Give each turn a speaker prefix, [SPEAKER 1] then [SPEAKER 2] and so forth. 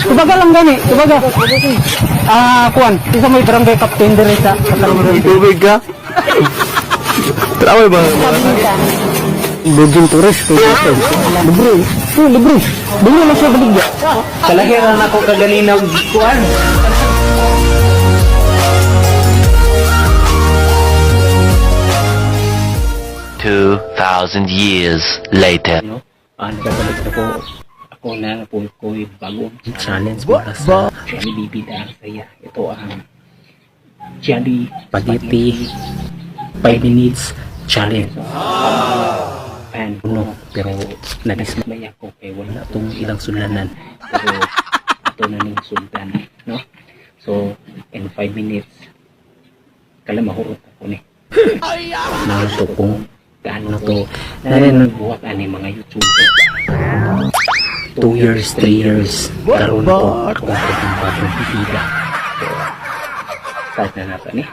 [SPEAKER 1] Tubaga lang gani, tubaga. Ah, kuan, isa may barangay captain dire sa Katarungan.
[SPEAKER 2] Tubig ka? Trawal ba?
[SPEAKER 1] Virgin tourist kay libre. Oh, libre. Libre lang siya baligya.
[SPEAKER 3] Kalahiran ako kaganina og kuan.
[SPEAKER 4] 2,000 years later.
[SPEAKER 3] No? Ah, nagabalik ako. Ako na po ko'y bagong
[SPEAKER 5] Challenge para sa
[SPEAKER 3] Jollibee Bida Saya. Ito ang Jolly
[SPEAKER 5] Spaghetti 5 minutes challenge.
[SPEAKER 3] Pan.
[SPEAKER 5] Uno, pero nadismay
[SPEAKER 3] May ako kay wala
[SPEAKER 5] itong ilang sulanan.
[SPEAKER 3] Pero ito na ning sultan, no? So, in 5 minutes, kala mahurot ako ni.
[SPEAKER 5] Na to kung
[SPEAKER 3] Gaano
[SPEAKER 5] ano
[SPEAKER 3] to?
[SPEAKER 5] to.
[SPEAKER 3] Narin nagbuwak ani mga YouTuber.
[SPEAKER 5] 2 years, 3 years, karon ko akong bagong bibida.
[SPEAKER 3] Start na natin ni.